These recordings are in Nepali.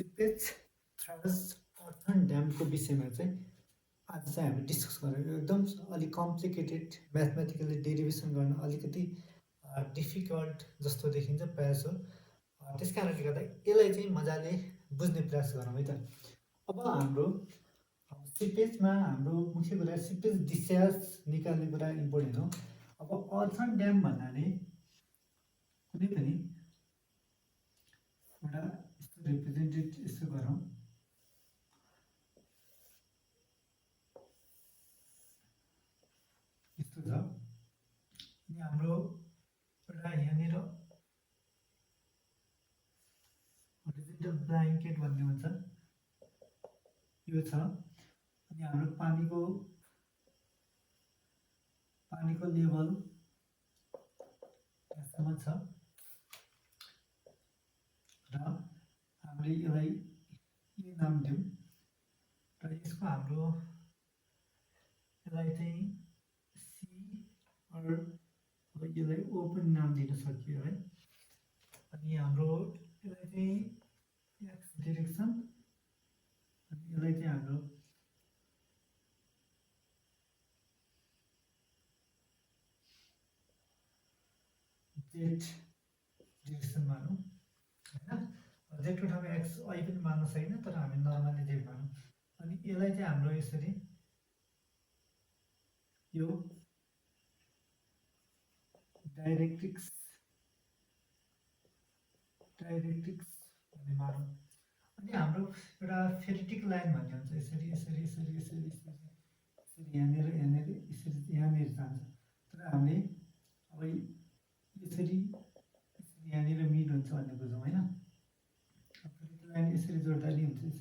सिपेज थ्रस अर्थन ड्यामको विषयमा चाहिँ आज चाहिँ हामी डिस्कस गरेर एकदम अलिक कम्प्लिकेटेड म्याथमेटिकली डेरिभेसन गर्न अलिकति डिफिकल्ट जस्तो देखिन्छ प्रायः जसो त्यस कारणले गर्दा यसलाई चाहिँ मजाले बुझ्ने प्रयास गरौँ है त। अब हाम्रो सिपेजमा हाम्रो मुख्य कुरा सिपेज डिस्चार्ज निकाल्ने कुरा इम्पोर्टेन्ट हो। अब अर्थन ड्याम भन्नाले कुनै पनि एउटा यस्तो रिप्रेजेन्टेड यसो गरौँ, यस्तो छ अनि हाम्रो एउटा यहाँनिर हरिजन्टल ब्ल्याङ्केट भन्ने हुन्छ यो छ अनि हाम्रो पानीको लेभल यहाँसम्म छ र हामीले यसलाई ए नाम दिउँ र यसको हाम्रो यसलाई चाहिँ सी अर अब यसलाई ओ पनि नाम दिन सकियो है। अनि हाम्रो यसलाई चाहिँ एक्स डिरेक्सन अनि यसलाई चाहिँ हाम्रो जेड डिरेक्सन मानौँ होइन। जेडको ठाउँमा एक्स अहिले पनि मान्न सकिन्न तर हामी नर्मली जेड मानौँ। अनि यसलाई चाहिँ हाम्रो यसरी यो डाइरेक्ट्रिक्स भन्ने मानौँ। अनि हाम्रो एउटा फेरिटिक लाइन भन्ने हुन्छ यसरी यसरी यसरी यसरी यसरी यसरी यहाँनिर यसरी यहाँनिर जान्छ तर हामीले अब यसरी यहाँनिर मिड हुन्छ भन्ने बुझौँ होइन। फेरिटिक लाइन यसरी जोड्दा नि हुन्छ,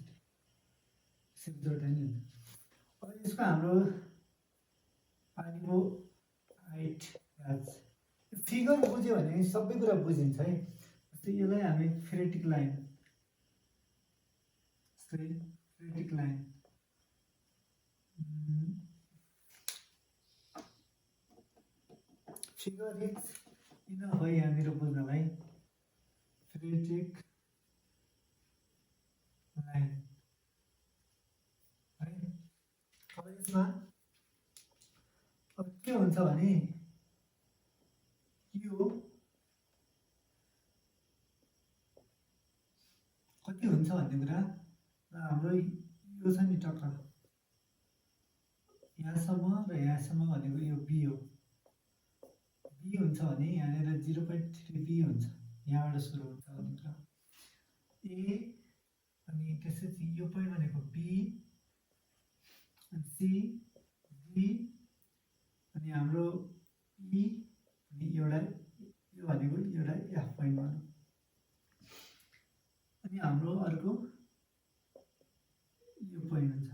यसरी जोड्दा नि हुन्छ। अब यसको हाम्रो पानीको हाइट फिगर बुझ्यो भने सबै कुरा बुझिन्छ है। जस्तै यसलाई हामी फेरिटिक लाइन फिगर किन हो यहाँनिर बुझ्नलाई फेरिटिक लाइन है। अब यसमा अब के हुन्छ भने यो कति हुन्छ भन्ने कुरा र हाम्रो यो छ नि टक्क यहाँसम्म र यहाँसम्म भनेको यो बी हो। बी हुन्छ भने यहाँनिर 0.3 बी हुन्छ, यहाँबाट सुरु हुन्छ भन्ने कुरा ए। अनि त्यसपछि यो पोइन्ट भनेको बी अनि सी डी अनि हाम्रो ई अनि एउटा यो भनेको एउटा एफ पोइन्ट भनौँ। अनि हाम्रो अर्को यो पोइन्ट हुन्छ।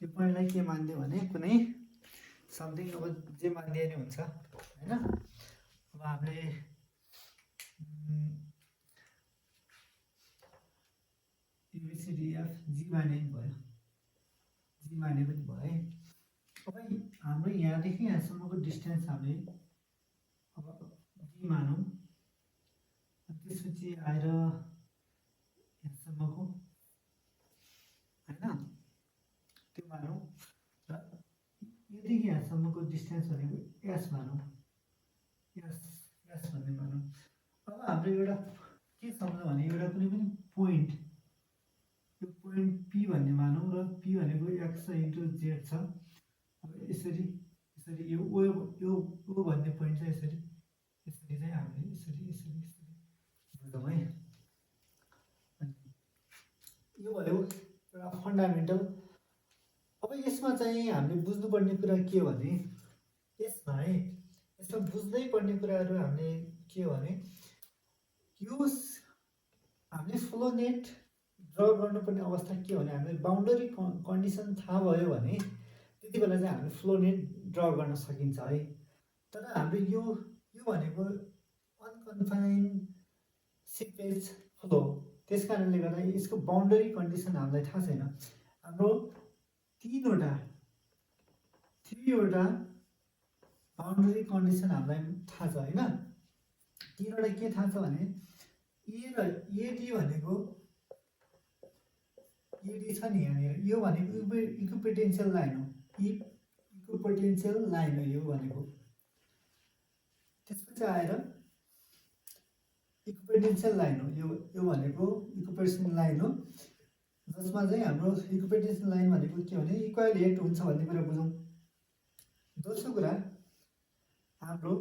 यो पोइन्टलाई के मान्दियो भने कुनै समथिङ अब जे मान्दिए नि हुन्छ होइन। अब हामीले एबिसिडिएफ जी माने पनि भयो, जी माने पनि भयो। अब हाम्रो यहाँदेखि यहाँसम्मको डिस्टेन्स हामीले अब जी मानौँ त्यसपछि आएर यहाँसम्मको होइन त्यो मानौँ र यहाँदेखि यहाँसम्मको डिस्टेन्स भनेको एस मानौँ, एस भन्ने मानौँ। अब हाम्रो एउटा के सम्झौँ भने एउटा कुनै पनि पोइन्ट यो पोइन्ट पी भन्ने मानौँ र पी भनेको एक्स इन्टु जेड छ। अब यसरी यसरी यो ओ भन्ने पोइन्ट चाहिँ यसरी यसरी चाहिँ हामीले यसरी यसरी यसरी बुझौँ है। यो भयो एउटा फन्डामेन्टल। अब यसमा चाहिँ हामीले बुझ्नुपर्ने कुरा के हो भने यसमा बुझ्नै पर्ने कुराहरू हामीले के हो भने यो हामीले फ्लो नेट ड्र गर्नुपर्ने अवस्था के हो भने हामीले बााउन्डरी कन्डिसन थाहा भयो भने त्यति बेला चाहिँ हामीले फ्लो नेट ड्र गर्न सकिन्छ है। तर हाम्रो यो भनेको अनकन्फाइन्ड सिपेज फ्लो, त्यस कारणले गर्दा यसको बााउन्डरी कन्डिसन हामीलाई थाहा छैन। हाम्रो तीनवटा बााउन्डरी कन्डिसन हामीलाई थाहा छ होइन। तीनवटा के थाहा छ भने ए र एडी भनेको ED छ नि यहाँनिर, यो भनेको इक्विपोटेन्शियल लाइन हो, इक्विपोटेन्शियल लाइन हो यो भनेको। त्यसपछि आएर इक्विपोटेन्शियल लाइन हो यो भनेको इक्विपोटेन्शियल लाइन हो, जसमा चाहिँ हाम्रो इक्विपोटेन्शियल लाइन भनेको के भने इक्वल हेड हुन्छ भन्ने कुरा बुझौँ। दोस्रो कुरा हाम्रो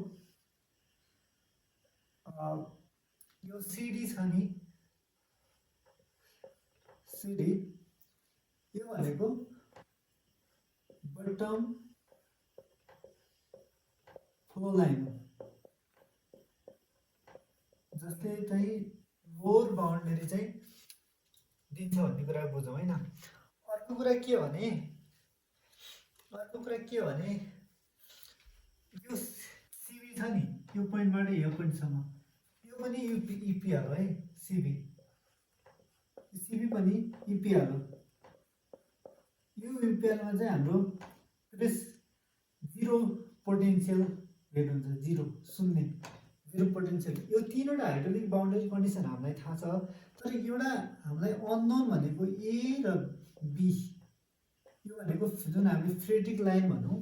यो सिडी छ नि, सिडी यो भनेको बटम फ्लो लाइन हो, जसले चाहिँ लोअर बाउन्ड्री चाहिँ दिन्छ भन्ने कुरा बुझौँ होइन। अर्को कुरा के भने यो सिबी छ नि, यो पोइन्टबाट यो पोइन्टसम्म यो पनि इपिआर हो है, सिबी पनि इपिआर हो। यो इपिआरमा चाहिँ हाम्रो प्रेस जिरो पोटेन्सियल हेड हुन्छ, जिरो पोटेन्सियल। यो तीनवटा हाइड्रोलिक बाउन्ड्री कन्डिसन हामीलाई थाहा छ, तर एउटा हामीलाई अननोन भनेको ए र बी, यो भनेको जुन हामीले फ्रेटिक लाइन भनौँ।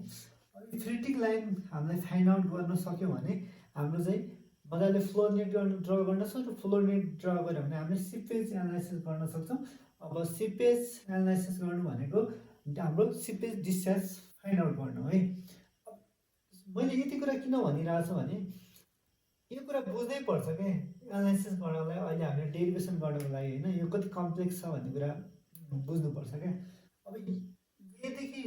यो फ्रेटिक लाइन हामीलाई फाइन्ड आउट गर्न सक्यो भने हाम्रो चाहिँ मजाले फ्लो नेट ड्र गर्न सक्छौँ। फ्लो नेट ड्र गऱ्यो भने हामीले सिपेज एनालाइसिस गर्न सक्छौँ। अब सिपेज एनालाइसिस गर्नु भनेको हाम्रो सिपेज डिस्चार्ज फाइन्ड आउट गर्नु है। मैले यति कुरा किन भनिरहेको छु भने यो कुरा बुझ्नै पर्छ क्या एनालाइसिस गर्नलाई, अहिले हामीले डेरिभेसन गर्नको लागि होइन। यो कति कम्प्लेक्स छ भन्ने कुरा बुझ्नुपर्छ क्या। अब एदेखि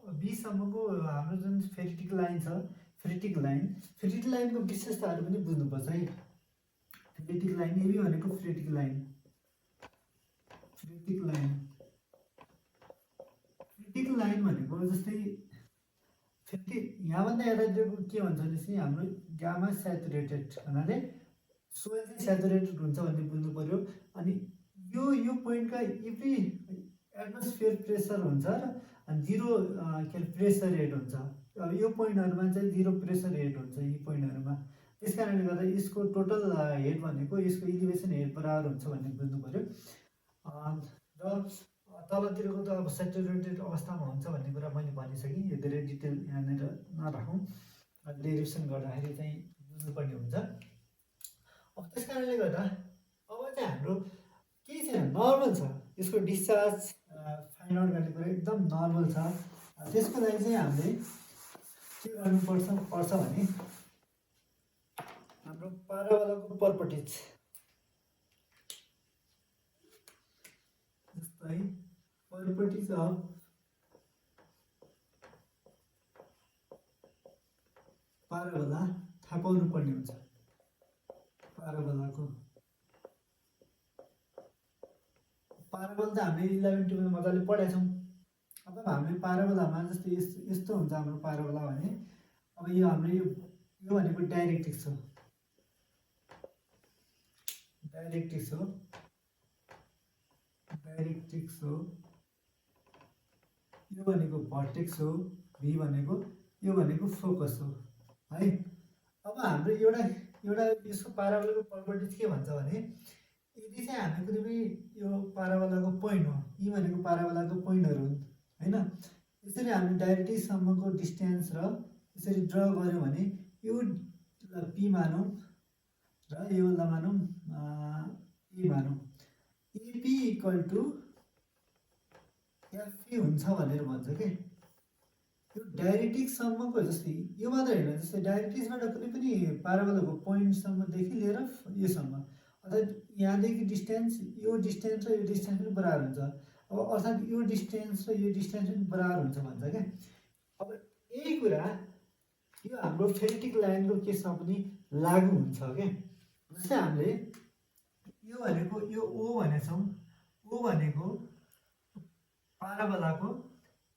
बीसम्मको हाम्रो जुन फेरिटिक लाइन छ, फेरिटिक लाइनको विशेषताहरू पनि बुझ्नुपर्छ है। फेरिटिक लाइन एबी भनेको फेरिटिक लाइन भनेको जस्तै फेरि यहाँभन्दा यतातिरको के भन्छ भनेपछि हाम्रो गामा सेचुरेटेड हुनाले सोइल चाहिँ सेचुरेटेड हुन्छ भन्ने बुझ्नु पर्यो। अनि यो पोइन्टका एभ्री एटमोस्फियर प्रेसर हुन्छ र जिरो के अरे प्रेसर हेड हुन्छ। अब यो पोइन्टहरूमा चाहिँ जिरो प्रेसर हेड हुन्छ यी पोइन्टहरूमा। त्यस कारणले गर्दा यसको टोटल हेड भनेको यसको इलिभेसन हेड बराबर हुन्छ भन्ने बुझ्नु पर्यो। र तलतिरको त अब सेचुरेटेड अवस्थामा हुन्छ भन्ने कुरा मैले भनिसकेँ, यो धेरै डिटेल यहाँनिर नराखौँ, डेरिभेसन गर्दाखेरि चाहिँ बुझ्नुपर्ने हुन्छ। अब त्यस कारणले गर्दा अब चाहिँ हाम्रो केही छैन, नर्मल छ, यसको डिस्चार्ज फाइन्ड आउट गर्ने कुरा एकदम नर्मल छ। त्यसको लागि चाहिँ हामीले के गर्नुपर्छ भने हाम्रो पाराबोलाको पर्पटिज जस्तै पर्पटिज अफ पाराबोला थाहा पाउनु पर्ने हुन्छ। पाराबोला त हामीले 11-12 मजाले पढेका छौँ। अब हामीले पाराबोलामा जस्तै यस्तो हुन्छ हाम्रो पाराबोला भने, अब यो हाम्रो यो भनेको डाइरेक्ट्रिक्स हो, यो भनेको भर्टेक्स हो, भी भनेको यो भनेको फोकस हो है। अब हाम्रो एउटा यसको पाराबोलाको पर्पटिज के भन्छ भने यदि चाहिँ हामी कुनै पनि यो पाराबोलाको पोइन्ट हो, यी भनेको पाराबोलाको पोइन्टहरू हुन् होइन। यसरी हामी डाइरेक्ट्रिक्ससम्मको डिस्टेन्स र यसरी ड्र गऱ्यौँ भने यो पी मानौँ र यो मानौँ ए मानौँ, एपी इक्वल टु एफपी हुन्छ भनेर भन्छ क्या। यो डाइरेक्ट्रिक्ससम्मको जस्तै यो मात्रै होइन, जस्तै डाइरेक्ट्रिक्सबाट कुनै पनि पाराबोलाको पोइन्टसम्मदेखि लिएर योसम्म, अर्थात् यहाँदेखि डिस्टेन्स, यो डिस्टेन्स र यो डिस्टेन्स पनि बराबर हुन्छ। अब अर्थात् यो डिस्टेन्स र यो डिस्टेन्स पनि बराबर हुन्छ भन्छ क्या। अब यही कुरा यो हाम्रो फेरिटिक लाइनको केसमा पनि लागु हुन्छ क्या। जस्तै हामीले यो भनेको यो ओ भनेछौँ, ओ भनेको पाराबोलाको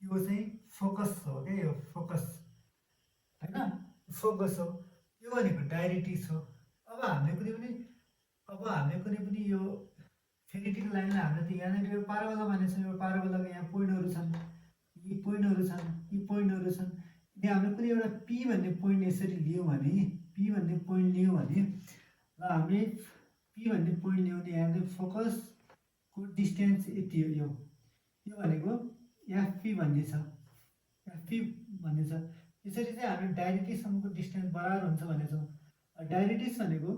यो चाहिँ फोकस हो क्या, यो फोकस होइन, फोकस हो। यो भनेको डाइरेक्ट्रिक्स हो। अब हामीले कुनै पनि यो फेरिटिक लाइनलाई हामीले त यहाँनिर यो पाराबोला भनेछौँ, यो पाराबोलाको यहाँ पोइन्टहरू छन्, यी पोइन्टहरू छन्। यदि हामीले कुनै एउटा पी भन्ने पोइन्ट यसरी लियौँ भने, ल हामीले पी भन्ने पोइन्ट लियौँ भने यहाँनिर फोकसको डिस्टेन्स यति हो, यो भनेको एफपी भन्ने छ, एफपी भन्ने छ। यसरी चाहिँ हामी डाइरेक्टिसम्मको डिस्टेन्स बराबर हुन्छ भनेछौँ। डाइरेक्टिस भनेको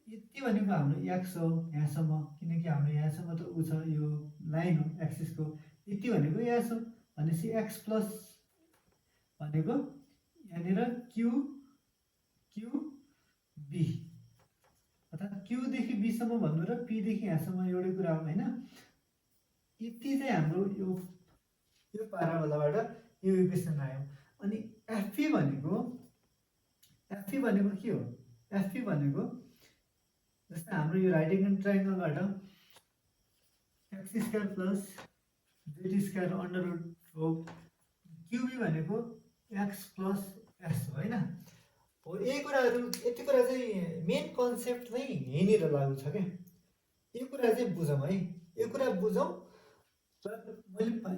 यति भनेको हाम्रो एक्स हो यहाँसम्म, किनकि हाम्रो यहाँसम्म त ऊ छ, यो लाइन हो एक्सिसको, यति भनेको यस हो भनेपछि एक्स प्लस भनेको यहाँनिर क्यु बी, अर्थात् क्युदेखि बीसम्म भन्नु र पीदेखि यहाँसम्म एउटै कुरा हो होइन। यति चाहिँ हाम्रो यो पाराबोलाबाट यो इक्वेसन आयो। अनि एफपी भनेको के हो? एफपी भनेको जस्तै हाम्रो यो राइट एङ्गल ट्राइङ्गलबाट X square plus Z square under root हो, क्युबी भनेको एक्स प्लस एस हो होइन। हो यही कुराहरू, यति कुरा चाहिँ मेन कन्सेप्ट नै यहीँनिर लागु छ क्या। यो कुरा चाहिँ बुझौँ है, यो कुरा बुझौँ र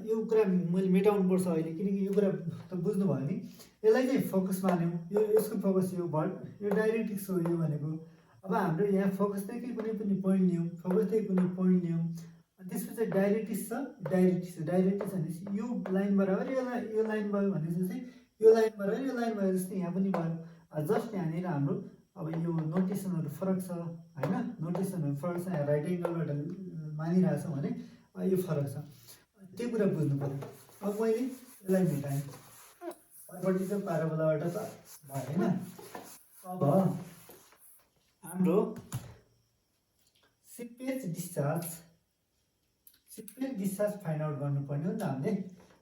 यो कुरा मैले मेटाउनुपर्छ अहिले, किनकि यो कुरा त बुझ्नुभयो नि। यसलाई चाहिँ फोकस मान्यौँ, यसको फोकस यो डाइरेक्ट्रिक्स हो यो भनेको। अब हाम्रो यहाँ फोकसदेखि कुनै पनि पोइन्ट लियौँ, फोकसदेखि कुनै पोइन्ट लियौँ, अनि त्यसपछि डाइरेक्ट्रिक्स छ, डाइरेक्ट्रिक्स भनेपछि यो लाइन बराबर यो लाइन भयो भनेपछि चाहिँ यो लाइन बराबर यो लाइन भयो जस्तै यहाँ पनि भयो। जस्ट यहाँनिर हाम्रो अब यो नोटेसनहरू फरक छ होइन, नोटेसनहरू फरक छ, यहाँ राइट एङ्गलबाट मानिरहेछौँ भने यो फरक छ, त्यो कुरा बुझ्नु पऱ्यो। अब मैले यसलाई मेटाएँ, अर्पट्टि चाहिँ पाराबोलाबाट त भयो होइन। अब हाम्रो सिपेज डिस्चार्ज फाइन्ड आउट गर्नुपर्ने हो नि त हामीले।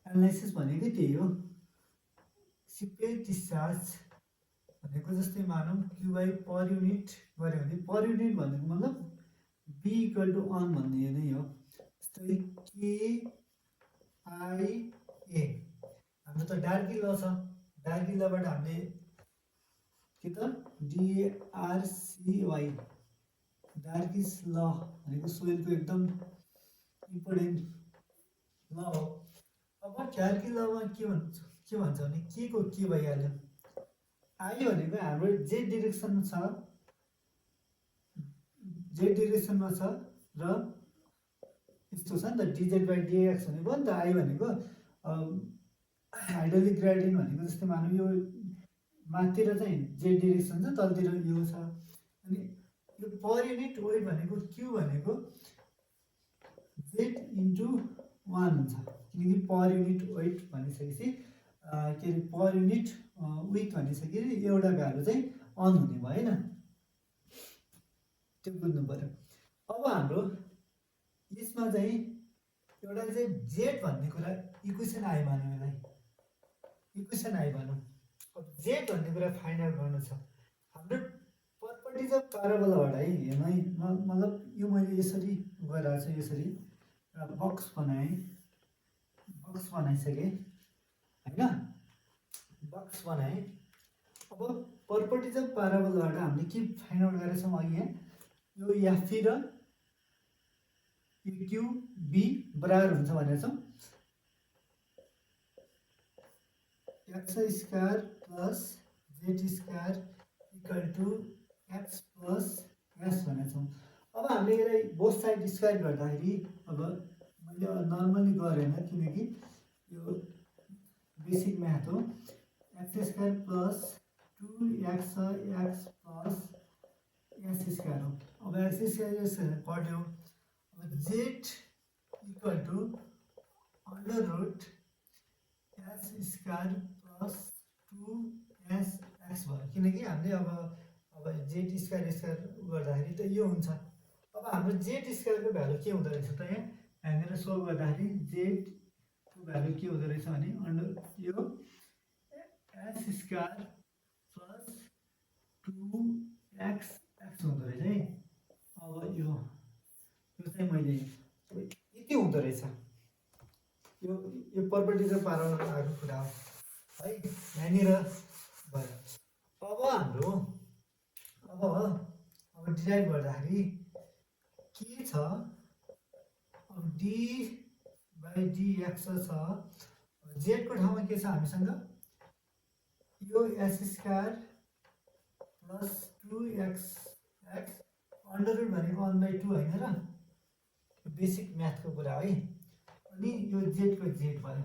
एनालाइसिस भनेकै त्यही हो। सिपेज डिस्चार्ज भनेको जस्तै मानौँ क्युबाई पर युनिट गऱ्यो भने, पर युनिट भनेको मतलब बी इक्वल टु 1 भन्ने नै हो। जस्तै केआइए हाम्रो त डार्की ल छ, डार्की लबाट हामीले के त डिआरसिवाई डार्किस ल भनेको सोइलको एकदम इम्पोर्टेन्ट ल हो। अब डार्की लमा के भन्छ भने के को के भइहाल्यो। आई भनेको हाम्रो जेड डिरेक्सनमा छ र यस्तो छ नि त डिजेड बाई डिएक्स भनेको नि त। आई भनेको हाइड्रोलिक ग्रेडियन्ट भनेको जस्तै मानौँ यो माथितिर चाहिँ जेड डिरेक्सन छ, तलतिर यो छ। अनि यो पर युनिट वेट भनेको क्यु भनेको जेड इन्टु 1 हुन्छ, किनकि पर युनिट वेट भनिसकेपछि के अरे पर युनिट विथ भनिसकेपछि एउटा भ्यालु चाहिँ अन हुने भयो होइन, त्यो बुझ्नु पऱ्यो। अब हाम्रो यसमा चाहिँ एउटा चाहिँ जेड भन्ने कुरा इक्वेसन आइ मानौँ, यसलाई इक्वेसन आइ भनौँ। अब जेड भन्ने कुरा फाइन्ड आउट गर्नु छ हाम्रो पर्पटिज अफ पाराबोलाबाट है। हेर्नु है, मतलब यो मैले यसरी गरिरहेको छु, यसरी एउटा बक्स बनाइसकेँ होइन, बक्स बनाएँ। अब पर्पटिज अफ पाराबोलाबाट हामीले के फाइन्ड आउट गरेछौँ अघि यहाँ, यो एफपी र क्यु बी बराबर हुन्छ भनेको छौँ X square plus Z square equal to X plus S भनेको छौँ। अब हामीले यसलाई बोथ साइड स्क्वायर गर्दाखेरि, अब मैले नर्मली गरेन किनकि यो बेसिक म्याथ हो, X square plus 2x plus S square हो। अब एक्स स्क्वायर पढ्यो, अब Z equal to under root S square plus 2sx भयो, किनकि हामीले अब जेड स्क्वायर गर्दाखेरि त यो हुन्छ। अब हाम्रो जेड स्क्वायरको भ्यालु के हुँदो रहेछ त यहाँनिर सोल्भ गर्दाखेरि जेडको भ्यालु के हुँदो रहेछ भने अन्डर यो एस स्क्वायर प्लस 2x हुँदो रहेछ है। अब यो चाहिँ मैले यति हुँदो रहेछ, यो पर्पटिज अफ पाराबोलाको कुरा हो है, यहाँनिर भयो। अब हाम्रो अब डिराइभ गर्दाखेरि के छ, अब डी बाई डिएक्स छ, जेडको ठाउँमा के छ हामीसँग यो S square plus 2x under root भनेको 1/2 होइन र, बेसिक म्याथको कुरा है। अनि यो जेडको जेड भयो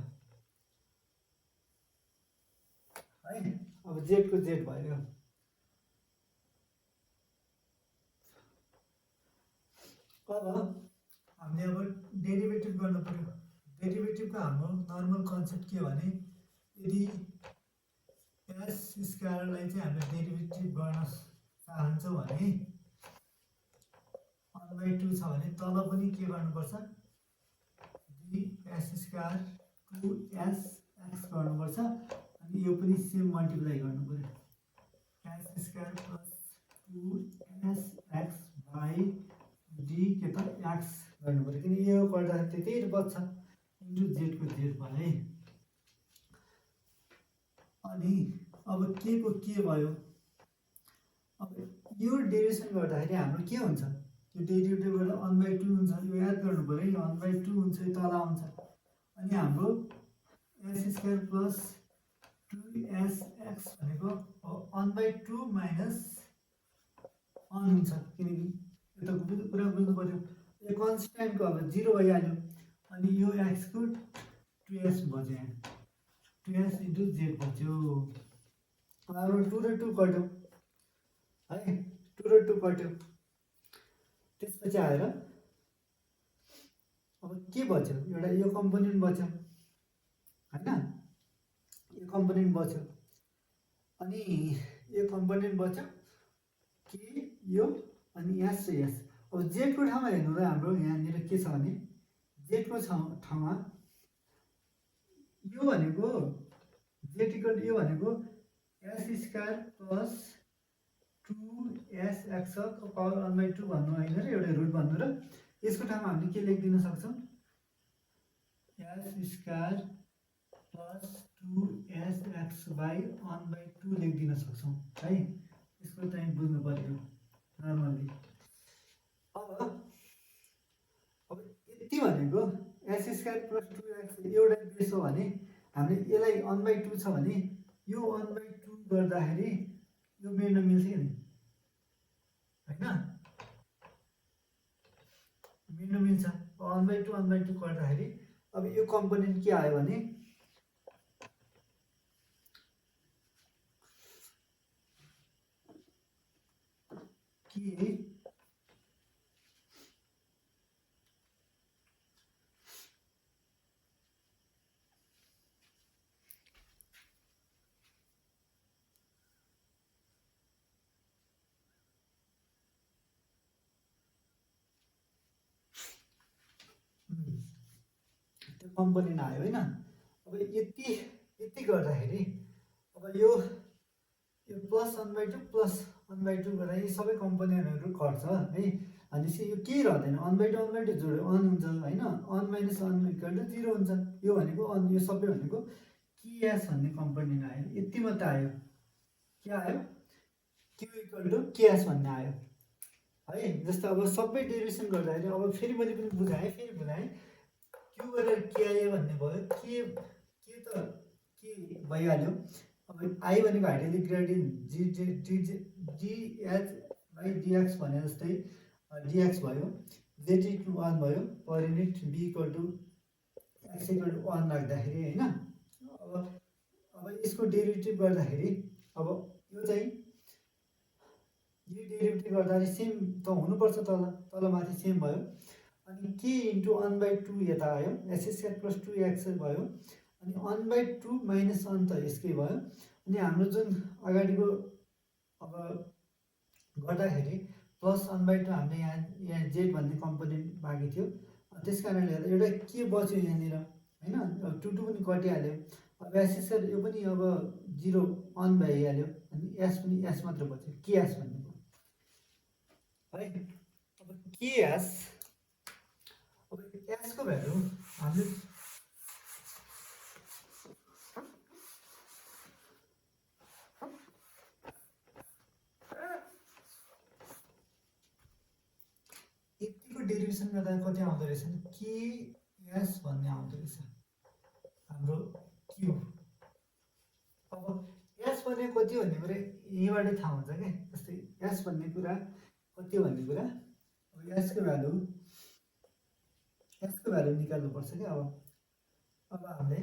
है। अब जेडको जेड भयो। अब हामीले अब डेरिभेटिभ गर्नु पर्यो। डेरिभेटिभको हाम्रो नर्मल कन्सेप्ट के हो भने यदि एस स्क्वायरलाई चाहिँ हामीले डेरिभेटिभ गर्न चाहन्छौँ भने 1/2 छ भने तल पनि के गर्नुपर्छ, एस स्क्वायर 2s एक्स गर्नुपर्छ अनि यो पनि सेम मल्टिप्लाई गर्नु पर्यो। S square plus 2s x by D के त एक्स गर्नु पर्यो, किन यो गर्दाखेरि त्यही बच्छ इन्टु जेडको जेड भयो है। अनि अब के को के भयो, अब यो डेरिभेसन गर्दाखेरि हाम्रो के हुन्छ, यो डेरिभेटिभ गर्दा 1/2 हुन्छ, यो याद गर्नु पर्यो, यो 1/2 हुन्छ, यो तल आउँछ अनि हाम्रो S square plus 2s x भनेको 1/2 माइनस 1 हुन्छ, किनकि यो त कुरा बुझ्नु पर्यो। यो कन्स्ट्यान्टको अब 0 भइहाल्यो अनि यो एक्सको 2s बच्यो, यहाँ 2s इन्टु जेड बच्यो। हाम्रो 2 र 2 कट्यो है, 2 र 2 कट्यो। त्यसपछि आएर अब के बच्यो, एउटा यो कम्पोनेन्ट बच्यो हैन, यो कम्पोनेन्ट बच्यो अनि यो कम्पोनेन्ट बच्यो के यो अनि एस र एस। अब जेडको ठाउँमा हेर्नु र हाम्रो यहाँनिर के छ भने जेडको ठाउँमा यो भनेको जेड इक्वल यो भनेको S square plus 2s x को पावर 1/2 भन्नु होइन र एउटा रुट भन्नु, र यसको ठाउँमा हामीले के लेखिदिन सक्छौँ, S square plus 2s x by 1/2 लेखिदिन सक्छौँ है। यसको चाहिँ बुझ्नु पर्यो नर्मल्ली। अब यति भनेको एस स्क्वायर प्लस 2x एउटा बेस हो भने हामीले यसलाई 1/2 छ भने यो 1/2 गर्दाखेरि यो मेर्न मिल्छ कि होइन, मेर्न मिल्छ। 1/2 गर्दाखेरि अब यो कम्पोनेन्ट के आयो भने के त्यो कम्पोनेन्ट आयो होइन। अब यति गर्दाखेरि अब यो प्लस 1/2 गर्दा यी सबै कम्पोनेन्टहरू घट्छ है। भनेपछि यो केही रहँदैन, 1/2 जोड्यो 1 हुन्छ होइन, 1 माइनस 1 इक्वल टु 0 हुन्छ। यो भनेको यो सबै भनेको केएस भन्ने कम्पोनेन्ट आयो, यति मात्रै आयो। के आयो, क्यु इक्वल टु केएस भन्ने आयो है। जस्तो अब सबै डेरिभेसन गर्दाखेरि अब फेरि मैले पनि बुझाएँ, फेरि बुझाएँ, क्यु गरेर के आयो भन्ने भयो, के त के भइहाल्यो। अब आई भनेको hydraulic gradient DH by DX भने जस्तै डिएक्स भयो, जेड इक्वल 1 भयो per unit, B equal to X equal to 1 राख्दाखेरि होइन। अब यसको डेरिभेटिभ गर्दाखेरि अब यो चाहिँ यो डेरिभेटिभ गर्दाखेरि सेम त हुनुपर्छ, तल माथि सेम भयो अनि के इन्टु 1/2 यता आयो, एस स्क्वायर प्लस 2x भयो अनि 1/2 माइनस 1 त यसकै भयो अनि हाम्रो जुन अगाडिको अब गर्दाखेरि प्लस 1/2 हामीले यहाँ जेड भन्ने कम्पोनेन्ट बाँकी थियो, त्यस कारणले गर्दा एउटा के बच्यो यहाँनिर होइन, 2 पनि कटिहाल्यो। अब एस स्क्वायर यो पनि अब 0 1 भइहाल्यो अनि एस पनि एस मात्र बच्यो, केएस भन्ने है। अब केएस, अब एसको भ्यालु हामीले यतिको डेरिभेसन गर्दा कति आउँदो रहेछ, केएस भन्ने आउँदो रहेछ हाम्रो क्यु। अब एस भन्ने कति भन्ने कुरा यहीँबाटै थाहा हुन्छ क्या, जस्तै एस भन्ने कुरा कति हो भन्ने कुरा, अब एसको भ्यालु निकाल्नुपर्छ क्या। अब अब हामीले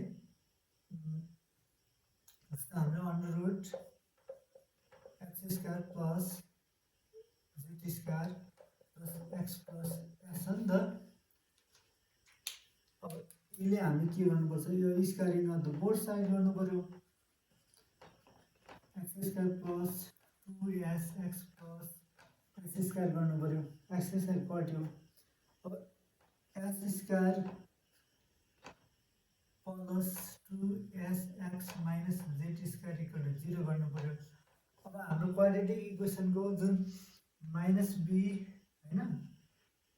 जस्तो हाम्रो under root X square plus Z square plus X plus S हो नि त। अब यसले हामीले के गर्नुपर्छ, यो squaring of the both side गर्नु पर्यो। X square plus 2s X plus X square गर्नु पर्यो, एक्स स्क्वायर कट्यो। अब S square plus 2s X minus Z square equal to 0 गर्नु पर्यो। अब हाम्रो क्वाड्रेटिक इक्वेसनको जुन माइनस बी होइन,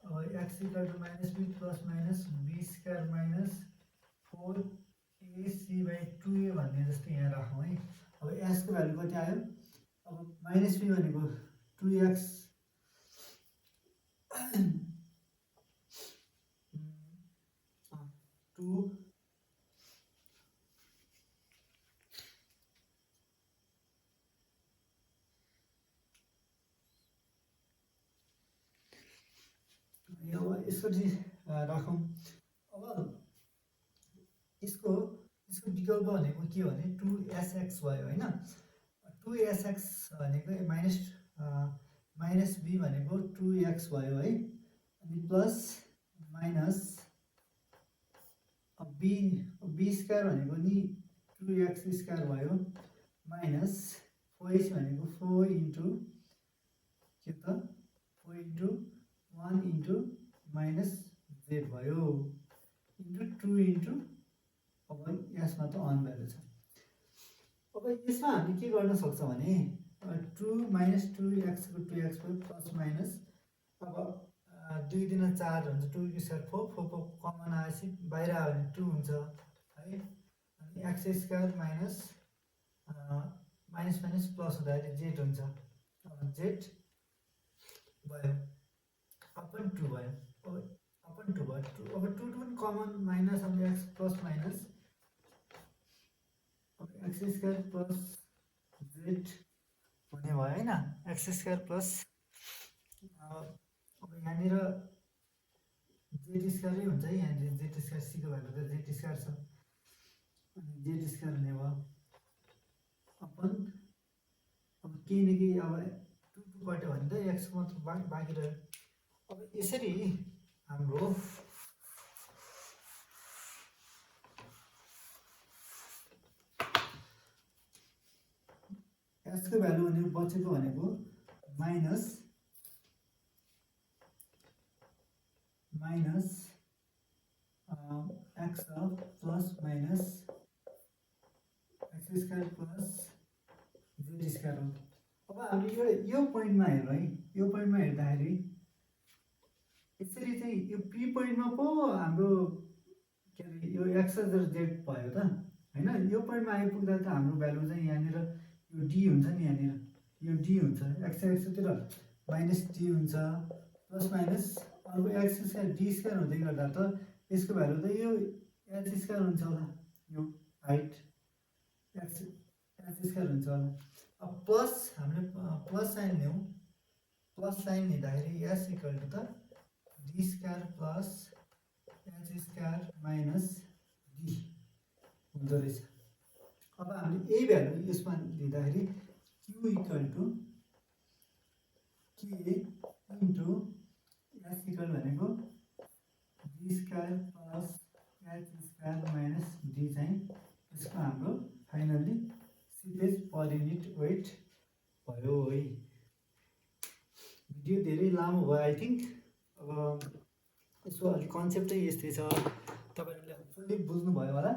अब X equal to minus B plus minus B square minus 4ac/2a भन्ने जस्तो यहाँ राखौँ है। अब एसको भ्यालु कति आयो, अब माइनस बी भनेको 2x 2 अब यसरी राखौँ। अब यसको विकल्प भनेको के भने 2sx भयो होइन। 2sx भनेको माइनस बी भनेको 2x भयो है, अनि प्लस माइनस बी स्क्वायर भनेको नि 2x स्क्वायर भयो, माइनस 4ac भनेको 4 इन्टु के त 4 इन्टु 1 इन्टु माइनस जेड भयो, इन्टु 2 इन्टु अब यसमा त अन भ्यालु छ। अब यसमा हामी के गर्न सक्छौँ भने 2 माइनस 2x को 2x भयो प्लस माइनस, अब 2 दिना 4 हुन्छ, 2 स्क्वायर 4 4 कमन आएपछि बाहिर आयो भने 2 हुन्छ है। अनि x square minus minus minus plus हुँदाखेरि जेड हुन्छ, अब जेड भयो अपन 2 भयो, अब अपन 2 भयो, अब 2 पनि कमन माइनस, अब एक्स प्लस माइनस अब एक्स स्क्वायर प्लस जेड हुने भयो होइन, एक्स स्क्वायर प्लस अब यहाँनिर जेड स्क्वायरै हुन्छ है, यहाँनिर जेड स्क्वायर सीको भ्यालु त जेड स्क्वायर छ, अनि जेड स्क्वायर हुने भयो अपन अब केही न केही अब 2 कट्यो भने त एक्स मात्र बाँकी रह्यो। अब यसरी हाम्रो एक्सको भ्यालु भनेको बचेको भनेको minus x plus minus x square plus Z square हो। अब हामीले यो पोइन्टमा हेर्नु है, यो पोइन्टमा हेर्दाखेरि यसरी चाहिँ यो पी पोइन्टमा पो हाम्रो के अरे यो एक्स र जेड भयो त होइन। यो पोइन्टमा आइपुग्दा त हाम्रो भ्यालु चाहिँ यहाँनिर यो डी हुन्छ नि, यहाँनिर यो डी हुन्छ, एक्सतिर माइनस डी हुन्छ प्लस माइनस अर्को एक्स स्क्वायर डी स्क्वायर हुँदै गर्दा त यसको भ्यालु त यो एच स्क्वायर हुन्छ होला, यो हाइट एच स्क्वायर हुन्छ होला। अब प्लस हामीले प्लस साइन ल्याउँ, प्लस साइन लिँदाखेरि एस इक्वल टु त D square plus H square minus D हुँदो रहेछ। अब हामीले यही भ्यालु यसमा लिँदाखेरि Q equal to K into S equal भनेको D square plus H square minus D चाहिँ यसको हाम्रो finally seepage per unit weight भयो है। भिडियो धेरै लामो भयो आई थिङ्क। अब यसको अलिक कन्सेप्ट चाहिँ यस्तै छ, तपाईँहरूले फुल्ली बुझ्नुभयो होला।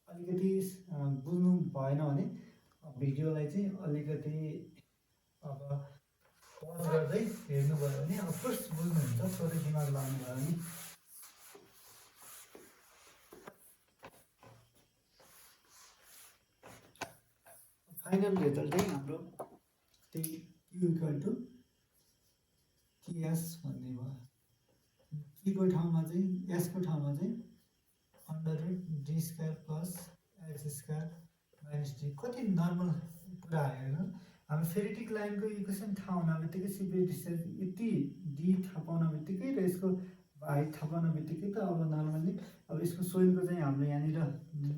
अलिकति बुझ्नु भएन भने भिडियोलाई चाहिँ अलिकति अब पज गर्दै हेर्नुभयो भने अफकोर्स बुझ्नुहुन्छ, थोरै दिमाग लाउनुभयो भने। फाइनल रिजल्ट चाहिँ हाम्रो त्यही क्यु इक्वल टु केएस भन्ने भयो। कीको ठाउँमा चाहिँ एसको ठाउँमा चाहिँ under root D square plus X square minus D. कति नर्मल कुरा आयो होइन। हामी फेरिटिक लाइनको इक्वेसन थाहा हुन बित्तिकै सिपेज डिस्टेन्स यति डी थाहा पाउन बित्तिकै र यसको हाइट थाहा पाउन बित्तिकै त अब नर्मल्ली अब यसको सोइलको चाहिँ हाम्रो यहाँनिर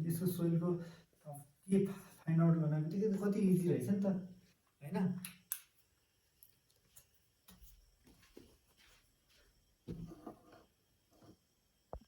यसको सोइलको के फाइन्ड आउट गर्न बित्तिकै त कति इजी रहेछ नि त होइन।